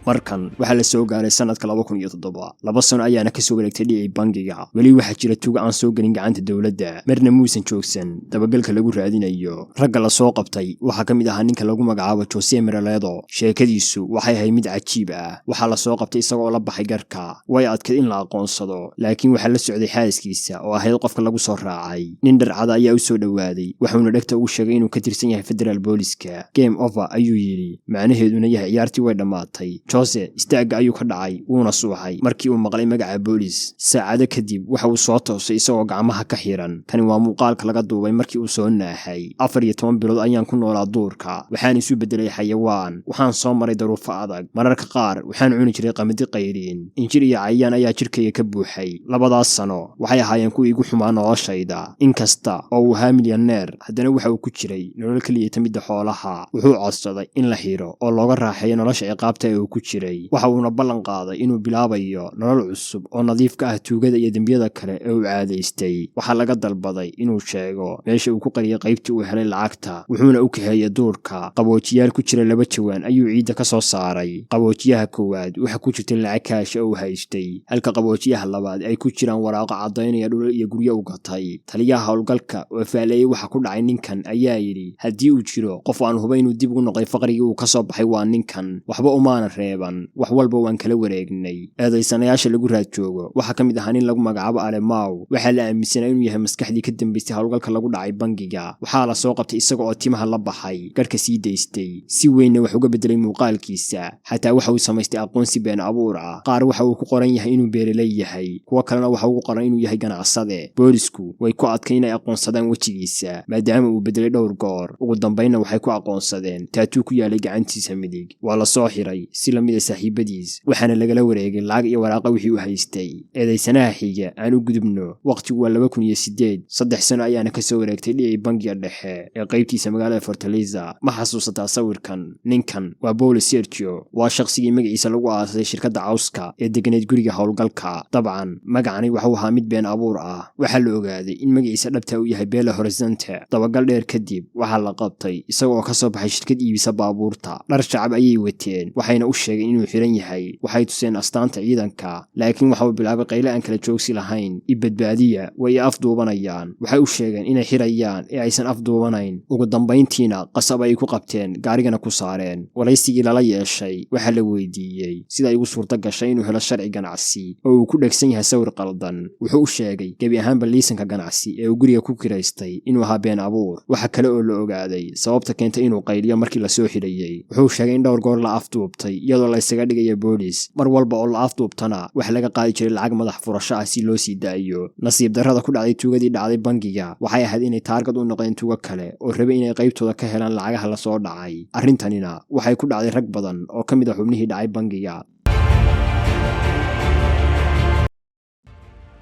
Speaker 1: Markan waxaa la soo gaaray sanadka 2007. 2 sano ayaana kasoo wareegtay dhicii bangiga. Weli waxaa jira tuuga aan soo gelin gacanta dowladda, marna muusan joogsan dabagalka lagu raadinayo. Ragga la soo qabtay waxaa ka mid ahaa ninka lagu magacaabo Jose Mereledo. Sheekadiisu waxay ahayd mid cajiib ah. Waxaa la soo qabtay isagoo la baxay garka. Way adkayd in la aqoonsado, laakiin waxaa la socday xaaskiisa oo ahayd qofka lagu soo raacay. Nin dharcada ayaa u soo dhowaaday, waxuuna dhegta ugu sheegay inuu ka tirsan yahay federaal booliska. "Game over," ayuu yidhi, macnaheeduna yahay ciyaartii way dhammaatay. Jose istaagga ayuu ka dhacay, wuuna suuxay markii uu maqlay magaca boolis. Saacado kadib waxa uu soo toosay isagoo gacmaha ka xiran. Kani waa muuqaalka laga duubay markii uu soo naaxay. "14 bilood ayaan ku noolaa duurka. Waxaan isu beddelay xayawaan. Waxaan soo maray daruufo adag. Mararka qaar waxaan cuni jiray qamadi qayriin. Injir iyo cayayaan ayaa jirkayga ka buuxay. Labadaas sano waxay ahaayeen kuwii igu xumaa noloshayda." Inkasta oo uu ahaa milyaneer, haddana waxa uu ku jiray nolol keliya midda xoolaha. Wuxuu codsaday in la xiro oo looga raaxeeyo nolosha ciqaabta ee uu ku jiray. Waxa uuna ballan qaaday inuu bilaabayo nolol cusub oo nadiif ka ah tuugada iyo dembiyada kale ee uu caadaystay. Waxaa laga dalbaday inuu sheego meesha uu ku qariyay qaybtii uu helay lacagta, wuxuuna u kaxeeyey duurka. Qaboojiyaal ku jira laba jawaan ayuu ciidda ka soo saaray. Qaboojiyaha koowaad waxa ku jirtay lacag kaasha oo uu haystay, halka qaboojiyaha labaad ay ku jiraan waraaqo caddaynaya dhulal iyo guryo u gatay. Taliyaha howlgalka oo faaleeyey waxa ku dhacay ninkan ayaa yidhi, "Haddii uu jiro qof aan huba inuu dib ugu noqday faqrigii uu ka soo baxay, waa ninkan. Waxba umaana reeban, wax walba waan kala wareegnay." Eedaysanayaasha lagu raad joogo waxaa ka mid ahaa nin lagu magacaabo Alemaw. Waxaa la aaminsanaa inuu yahay maskaxdii ka dambaysay howlgalka lagu dhacay bangiga. Waxaa la soo qabtay isaga oo timaha la baxay, garhka sii daystay, si weynna wax uga bedelay muuqaalkiisa. Xataa waxa uu samaystay aqoonsi been abuur ah. Qaar waxa uu ku qoran yahay inuu beeraley yahay, kuwo kalena waxa ugu qoran inuu yahay ganacsade. Boolisku way ku adkay inay aqoonsadaan wejigiisa maadaama uu bedelay dhowr goor. Ugu dambaynna waxay ku aqoonsadeen tattoo ku yaalay gacantiisa midig. Waa la soo xiray si lamida saaxiibadiis, waxaana lagala wareegay lacag iyo waraaqa wixii uu haystay. Eedaysanaha xiga aan u gudubno. Waqtigu waa 2008. 3 sano ayaana kasoo wareegtay dhicii bangiga dhexe ee qaybtiisa magaalada Fortaleza. Ma xasuusataa sawirkan? Ninkan waa Paulo Sergio. Waa shaqsigii magaciisa lagu aasasay shirkadda cawska ee deganeed guriga howlgalka. Dabcan magacani waxuu ahaa mid been abuur ah. Waxaa la ogaaday in magaciisa dhabta uu yahay Bela Horizonte. Dabagal dheer kadib waxaa la qabtay isagoo ka soo baxay shirkad iibisa baabuurta. Dhar shacab ayay wateen, waxayna u sheegeen inuu xiran yahay. Waxay tuseen astaanta ciidanka, laakiin waxa uu bilaabay qayle aan kala joogsi lahayn: "I badbaadiya, way i afduubanayaan." Waxay u sheegeen inay xirayaan ee aysan afduubanayn. Ugu dambayntiina qasab ay ku qabteen, gaarigana ku saareen. Waraysigii lala yeeshay waxaa la weydiiyey sida ay ugu suurta gashay inuu helo sharci ganacsi oo uu ku dhegsan yahay sawir qaldan. Wuxuu u sheegay gebi ahaanba liisanka ganacsi ee uu guriga ku kiraystay inuu ahaa been abuur. Waxa kale oo la ogaaday sababta keentay inuu qayliyo markii lasoo xidhayey. Wuxuu sheegay in dhowr goor la afduubtay iyadoo la isaga dhigaya boolis. Mar walba oo la afduubtana waxa laga qaadi jiray lacag madax furasho ah si loo sii daayo. Nasiib darrada ku dhacday tuugadii dhacday bangiga waxay ahayd inay target u noqdeen tuugo kale oo rabay inay qaybtooda ka helaan lacagaha lasoo dhacay. Arrintanina waxay ku dhacday rag badan oo ka mid a xubnihii dhacay bangiga.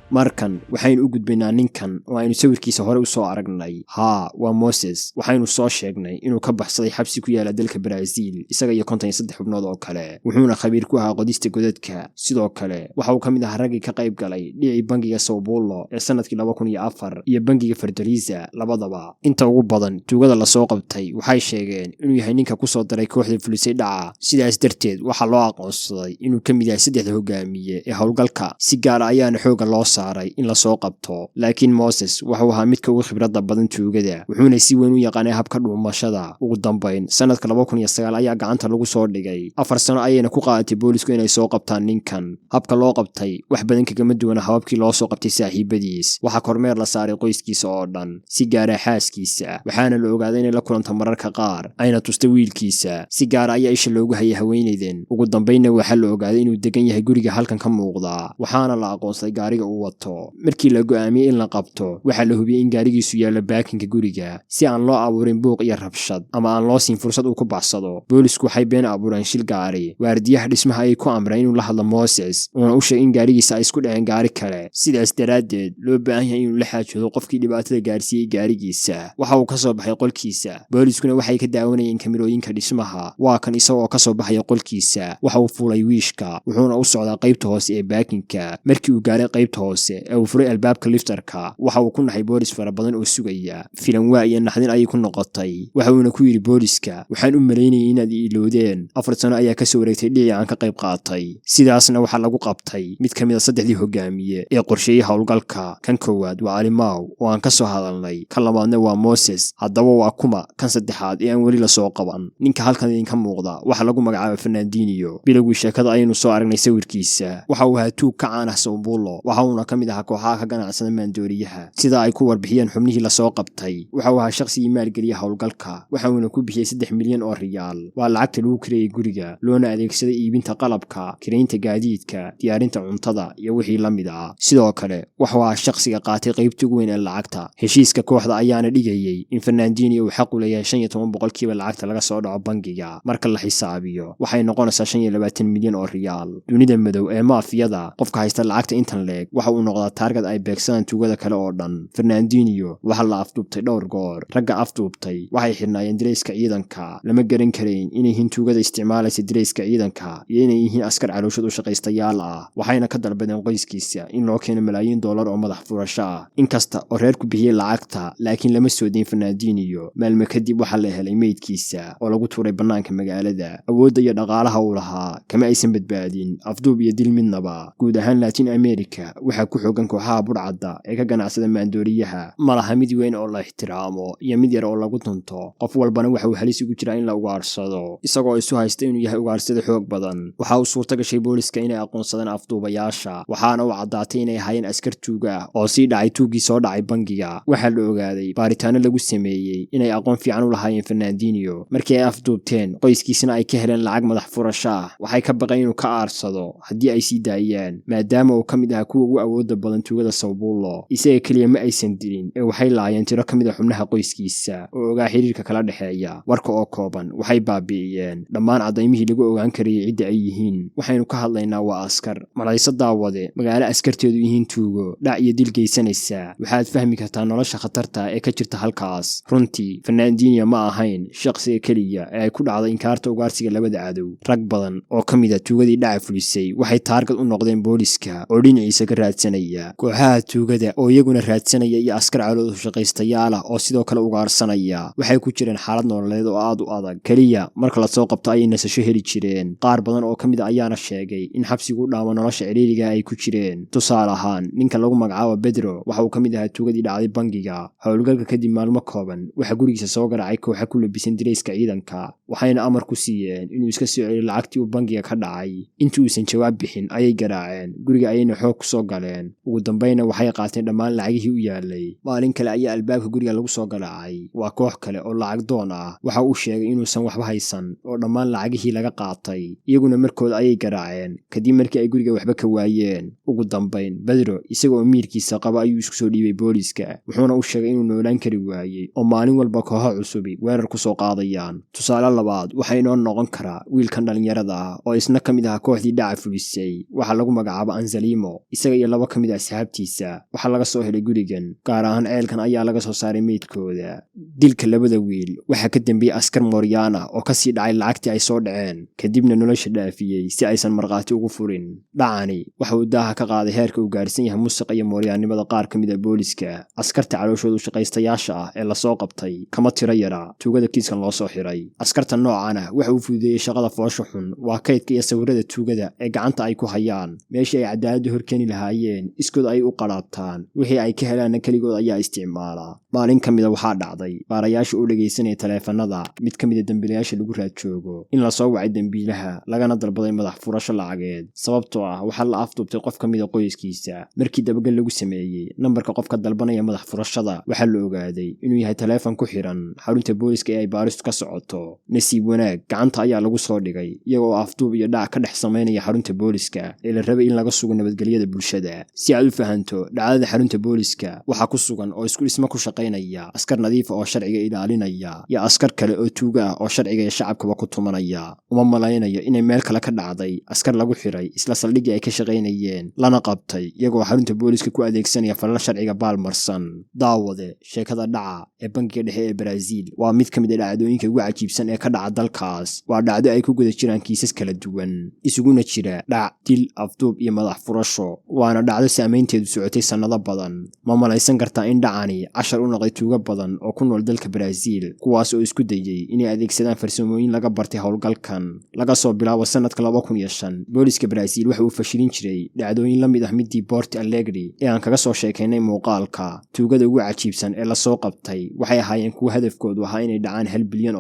Speaker 1: Markan waxaynu u gudbaynaa ninkan oo aynu sawirkiisa hore u soo aragnay. Haa, waa Moses. Waxaynu soo sheegnay inuu ka baxsaday xabsi ku yaala dalka Baraaziil, isaga iyo 53 xubnood oo kale, wuxuuna khabiir ku ahaa qodista godadka. Sidoo kale waxa uu ka mid ahaa raggii ka qayb galay dhicii bangiga São Paulo ee sanadkii 2004 iyo bangiga Fortaleza labadaba. Inta ugu badan tuugada lasoo qabtay waxay sheegeen inuu yahay ninka kusoo daray kooxda fulisay dhaca. Sidaas darteed waxaa loo aqoonsaday inuu ka mid yahay saddexda hogaamiye ee howlgalka, si gaara ayaana xoogga loo saaray in lasoo qabto. Laakiin Moses wuxuu ahaa midka ugu khibradda badan tuugada, wuxuuna si weyn u yaqaanay habka dhuumashada. Ugu dambayn sanadka 2009 ayaa gacanta lagu soo dhigay. 4 sano ayayna ku qaadatay boolisku inay soo qabtaan ninkan. Habka loo qabtay wax badan kagama duwana hababkii loo soo qabtay saaxiibadiis. Waxaa kormeer la saaray qoyskiisa oo dhan, si gaara xaaskiisa, waxaana la ogaaday inay la kulanto mararka qaar, ayna tustay wiilkiisa. Si gaara ayaa isha loogu hayay haweenaydan. Ugu dambaynna waxaa la ogaaday inuu degan yahay guriga halkan ka muuqda, waxaana la aqoonsaday gaariga uu wato. Markii la go'aamiyey in la qabto, waxaa la hubiyey in gaarigiisu yaallo baakinka guriga, si aan loo abuurin buuq iyo rabshad ama aan loo siin fursad uu ku baxsado. Boolisku waxay been abuureen shil gaari. Waardiyaha dhismaha ayay ku amreen inuu la hadlo Moses, uuna u sheegay in gaarigiisa ay isku dhaceen gaari kale, sidaas daraaddeed loo baahan yahay inuu la xaajoodo qofkii dhibaatada gaarsiiyey gaarigiisa. Waxa uu ka soo baxay qolkiisa, booliskuna waxay ka daawanayeen kamirooyinka dhismaha. Waa kan isagoo ka soo baxaya qolkiisa. Waxa uu fuulay wiishka, wuxuuna u socdaa qaybta hoose ee baakinka. Markii uu gaaray qaybta hoose ee uu furay albaabka liftarka, waxa uu ku naxay boolis fara badan oo sugaya. Filanwaa iyo naxdin ayay ku noqotay. Waxa uuna ku yidhi booliska: "Waxaan u malaynayay inaad i ilowdeen. 4 sano ayaa kasoo wareegtay dhicii aan ka qayb qaatay." Sidaasna waxaa lagu qabtay mid ka mid a saddexdii hogaamiye ee qorsheeyey howlgalka. Kan koowaad waa Alimaw oo aan ka soo hadalnay, kan labaadna waa Moses. Haddaba waa kuma kan saddexaad ee aan weli lasoo qaban? Ninka halkan idinka muuqda waxaa lagu magacaaba Fernandinho. Bilowgii sheekada ayaynu soo aragnay sawirkiisa. Waxa uu ahaa tuug ka caan ah São Paulo, waxa uuna ka mid ahaa kooxaha ka ganacsada maandooriyaha. Sida ay ku warbixiyeen xubnihii lasoo qabtay, waxa uu ahaa shaqsigii maalgeliya howlgalka, waxa uuna ku bixiyey 3 milyan oo riyaal. Waa lacagta lagu kireeyey guriga, loona adeegsaday iibinta qalabka, kireynta gaadiidka, diyaarinta cuntada iyo wixii la mid ah. Sidoo kale waxuu ahaa shaqsiga qaatay qaybta ugu weyn ee lacagta. Heshiiska kooxda ayaana dhigayey in Fernandinho uu xaq u leeyahay 15% lacagta laga soo dhaco bangiga. Marka la xisaabiyo waxay noqonaysaa 25 milyan oo riyaal. Dunida madow ee maafiyada, qofka haysta lacagta intan leeg waxa uu noqdaa target ay beegsadaan tuugada kale oo dhan. Fernandinho waxaa la afduubtay dhowr goor. Ragga afduubtay waxay xidhnaayeen dareyska ciidanka. Lama garan karayn inay yihiin tuugada isticmaalaysa dareyska ciidanka iyo inay yihiin askar calooshad u shaqaystayaal ah. Waxayna ka dalbadeen qoyskiisa in loo keeno malaayiin dollar oo madax furasho ah. Inkasta oo reerku bixiyey lacagta, laakiin lama soo deyn Fernandinho. Maalmo kadib waxaa la helay meydkiisa oo lagu tuuray bannaanka magaalada. Awoodda iyo dhaqaalaha uu lahaa kama aysan badbaadin afduub iyo dil midnaba. Guud ahaan Latin America waxaa ku xoogan kooxaha budhcadda ee ka ganacsada maandooriyaha. Ma laha mid weyn oo la ixtiraamo iyo mid yar oo lagu tunto. Qof walbana waxa uu halis ugu jiraa in la ugaarsado, isagoo isu haysta inuu yahay ugaarsada xoog badan. Waxa uu suurta gashay booliska inay aqoonsadaan afduubayaasha, waxaana uu caddaatay inay ahaayeen askar tuuga ah oo sii dhacay tuuggii soo dhacay bangiga. Waxaa la ogaaday baaritaano lagu sameeyey inay aqoon fiican u lahaayeen Fernandinho. Markii ay afduubteen, qoyskiisana ay ka heleen lacag madax furasho ah, waxay ka baqeen inuu ka aarsado haddii ay sii daayaan, maadaama uu ka mid ahaa kuwa ugu awoodda badan tuugada São Paulo. Isaga keliya ma aysan dilin ee waxay laayeen tiro ka mid a xubnaha qoyskiisa oo ogaa xiriirka kala dhexeeya. Warka oo kooban, waxay baabi'iyeen dhammaan cadaymihii lagu ogaan karayay cidda ay yihiin. Waxaynu ka hadlaynaa waa askar. Malayso daawade magaalo askarteedu yihiin tuugo dhac iyo dil geysanaysa, waxaad fahmi kartaa nolosha khatarta ee ka jirta halkaas. Runtii Fernandinho ma ahayn shaqsiga keliya ee ay ku dhacday inkaarta ugaarsiga labada cadow. Rag badan oo ka mid a tuugadii dhaca fulisay waxay target u noqdeen booliska oo dhinaciisa ka raadsanaya, kooxaha tuugada oo iyaguna raadsanaya, iyo askar calood shaqaystayaal ah oo sidoo kale ugaarsanaya. Waxay ku jireen xaalad nololeed oo aad u adag. Keliya marka lasoo qabto ayay nasasho heli jireen. Qaar badan oo ka mid a ayaana sheegay in xabsigu u dhaamo nolosha ciriiriga ay ku jireen. Tusaale ahaan, ninka lagu magacaabo Bedro waxa uu ka mid ahaa tuugadii dhacday bangiga. Howlgalka kadib maalmo kooban waxaa gurigiisa soo garaacay kooxa ku labisan dirayska ciidanka, waxayna amar ku siiyeen inuu iska soo celiyo lacagtii uu bangiga ka dhacay. Intii uusan jawaab bixin ayay garaaceen guriga, ayayna xoog kusoo galeen. Ugu dambayna waxay qaateen dhammaan lacagihii u yaalay. Maalin kale ayaa albaabka guriga lagu soo garaacay. Waa koox kale oo lacag doon ah. Waxa uu sheegay inuusan waxba haysan oo dhammaan lacagihii laga qaatay. Iyaguna markooda ayay garaaceen kadib markii ay guriga waxba ka waayeen. Ugu dambayn Bedro isaga oo miirkiisa qaba ayuu isku soo dhiibay booliska, wuxuuna u sheegay inuu noolaan kari waayey oo maalin walba kooxo cusubi weerar kusoo qaadayaan. Tusaale labaad waxaa inoo noqon karaa wiilkan dhallinyarada ah oo isna ka mid ahaa kooxdii dhaca fulisay. Waxaa lagu magacaaba Anselmo. Isaga iyo laba laba ka mid a asxaabtiisa waxaa laga soo helay gurigan, gaar ahaan ceelkan ayaa laga soo saaray meydkooda. Dilka labada wiil waxaa ka dambeeyey askar mooryaan ah oo kasii dhacay lacagtii ay soo dhaceen, kadibna nolosha dhaafiyey si aysan markhaati ugu furin. Dhacani waxa uu daaha ka qaaday heerka uu gaarsan yahay musuqa iyo mooryaannimada qaar ka mid a booliska. Askarta calooshoodu shaqaystayaasha ah ee lasoo qabtay kama tiro yara tuugada kiiskan loo soo xiray. Askarta noocan ah waxa uu fududeeyey shaqada foosha xun waa kaydka iyo sawirada tuugada ee gacanta ay ku hayaan. Meeshii ay cadaaladda horkeeni lahaayeen, iskood ay u qaraabtaan. Wixii ay ka helaanna keligood ayaa isticmaala. Maalin ka mida waxaa dhacday baarayaasha oo dhegaysanaya taleefanada mid ka mida dembiilayaasha lagu raad joogo in lasoo wacay dembiilaha, lagana dalbaday madax furasho lacageed, sababtoo ah waxaa la afduubtay qof ka mida qoyskiisa. Markii dabagal lagu sameeyey nambarka qofka dalbanaya madax furashada, waxaa la ogaaday inuu yahay taleefon ku xiran xarunta booliska ee ay baaristu ka socoto. Nasiib wanaag, gacanta ayaa lagu soo dhigay iyagoo afduub iyo dhac ka dhex samaynaya xarunta booliska ee la rabay in laga sugo nabadgelyada bulshada. Si aad u fahanto dhacdada xarunta booliska, waxaa ku sugan oo isku dhismo ku shaqaynaya askar nadiifa oo sharciga ilaalinaya iyo askar kale oo tuuga ah oo sharciga iyo shacabkaba ku tumanaya. Uma malaynayo inay meel kale ka dhacday askar lagu xiray isla saldhiggii ay ka shaqaynayeen, lana qabtay iyagoo xarunta booliska ku adeegsanaya falal sharciga baalmarsan. Daawade, sheekada dhaca ee bangiga dhexe ee Baraaziil waa mid ka mid a dhacdooyinka ugu cajiibsan ee ka dhaca dalkaas. Waa dhacdo ay ku guda jiraan kiisas kala duwan, isuguna jira dhac, dil, afduub iyo madax furasho, waana dhacdo saamaynteedu socotay sannado badan. Ma malaysan kartaa in dhacani cashar u noqday tuugo badan oo ku nool dalka Baraaziil, kuwaas oo isku dayey inay adeegsadaan farsamooyin laga bartay howlgalkan? Laga soo bilaabo sannadka 2005, booliska Baraaziil waxa uu fashilin jiray dhacdooyin la mid ah midii Porto Alegre ee aan kaga soo sheekaynay muuqaalka. Tuugada ugu cajiibsan ee lasoo qabtay waxay ahaayeen kuwa hadafkoodu ahaa inay dhacaan $1 bilyan.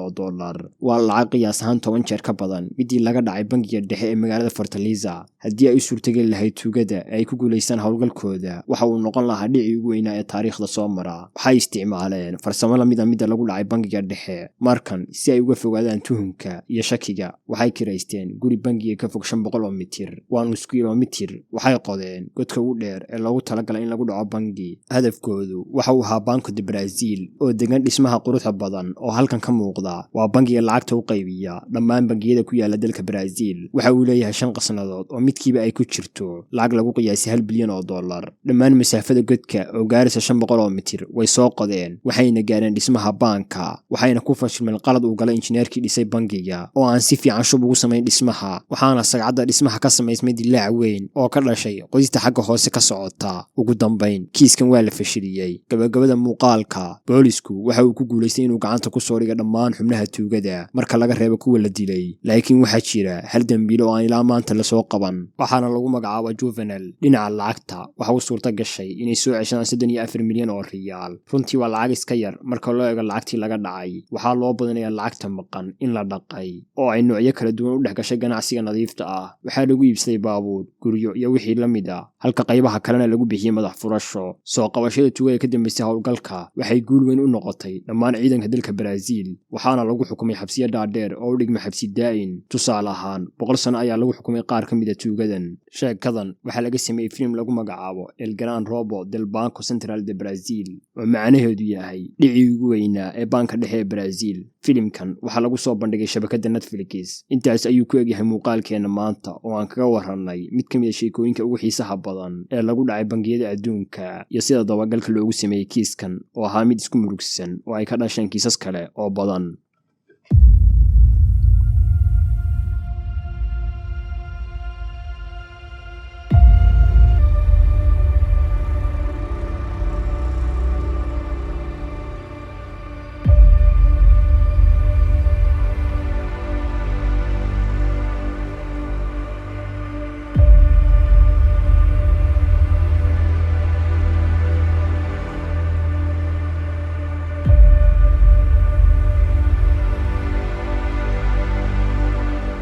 Speaker 1: Waa lacag qiyaas ahaan 10 jeer ka badan midii laga dhacay bangiga dhexe ee magaalada Fortaleza. Haddii ay u suurtageli lahayd tuugada ee ay ku guulaystaan howlgalkooda, waxa uu noqon lahaa dhicii ugu weynaa ee taariikhda soo mara. Waxay isticmaaleen farsamo la mid a midda lagu dhacay bangiga dhexe. Markan, si ay uga fogaadaan tuhunka iyo shakiga, waxay kiraysteen guri bangiga ka fog 500 oo mitir, waa nus kilomitir. Waxay qodeen godka ugu dheer ee loogu talagalay in lagu dhaco bangi. Hadafkoodu waxa uu ahaa Banco de Brazil oo degan dhismaha quruxda badan oo halkan ka muuqda. Waa bangiga lacagta u qaybiya dhammaan bangiyada ku yaala dalka Brazil. Waxa uu leeyahay shan qasnadood oo midkiiba ay ku jirto lacag lagu qiyaasay $1 bilyan. Dhammaan masaafada godka oo gaaraysa 500 oo mitir way soo qodeen, waxayna gaareen dhismaha baanka, waxayna ku fashilmeen qalad uu galay injineerkii dhisay bangiga oo aan si fiican shub ugu samayn dhismaha. Waxaana sagxadda dhismaha ka samaysmay dilaac weyn oo ka dhashay qodista xagga hoose ka socota. Ugu dambayn, kiiskan waa la fashiliyey. Gabagabada muuqaalka, boolisku waxa uu ku guulaystay inuu gacanta ku soo dhiga dhammaan xubnaha tuugada marka laga reebo kuwa la dilay, laakiin waxaa jira hal dembiile oo aan ilaa maanta lasoo qaban, waxaana lagu magacaaba Juvenal. Dhinaca lacagta, waxa u suurta gashay inay soo ceshadaan 34 milyan oo riyaal. Runtii waa lacag iska yar marka loo eego lacagtii laga dhacay. Waxaa loo badinayaa lacagta maqan in la dhaqay oo ay noocyo kala duwan u dhex gashay ganacsiga nadiifta ah. Waxaa lagu iibsaday baabuur, guryo iyo wixii la mid ah, halka qaybaha kalena lagu bixiyey madax furasho. Soo qabashada tuugada ka dambeysay howlgalka waxay guul weyn u noqotay dhammaan ciidanka dalka Baraaziil, waxaana lagu xukumay xabsiyo dhaadheer oo u dhigma xabsi daa'in. Tusaale ahaan, 100 sano ayaa lagu xukumay qaar ka mid a tuugadan. Sheekadan waxaa laga sameeyey filim lagu magacaabo El Gran Robo del Banco Central de Brazil, oo macnaheedu yahay dhicii ugu weynaa ee baanka dhexe ee Brazil. Filimkan waxaa lagu soo bandhigay shabakadda Netflix. Intaas ayuu ku egyahay muuqaalkeenna maanta oo aan kaga warrannay mid ka mid a sheekooyinka ugu xiisaha badan ee lagu dhacay bangiyada adduunka iyo sida dabagalka loogu sameeyey kiiskan oo ahaa mid isku murugsan oo ay ka dhasheen kiisas kale oo badan.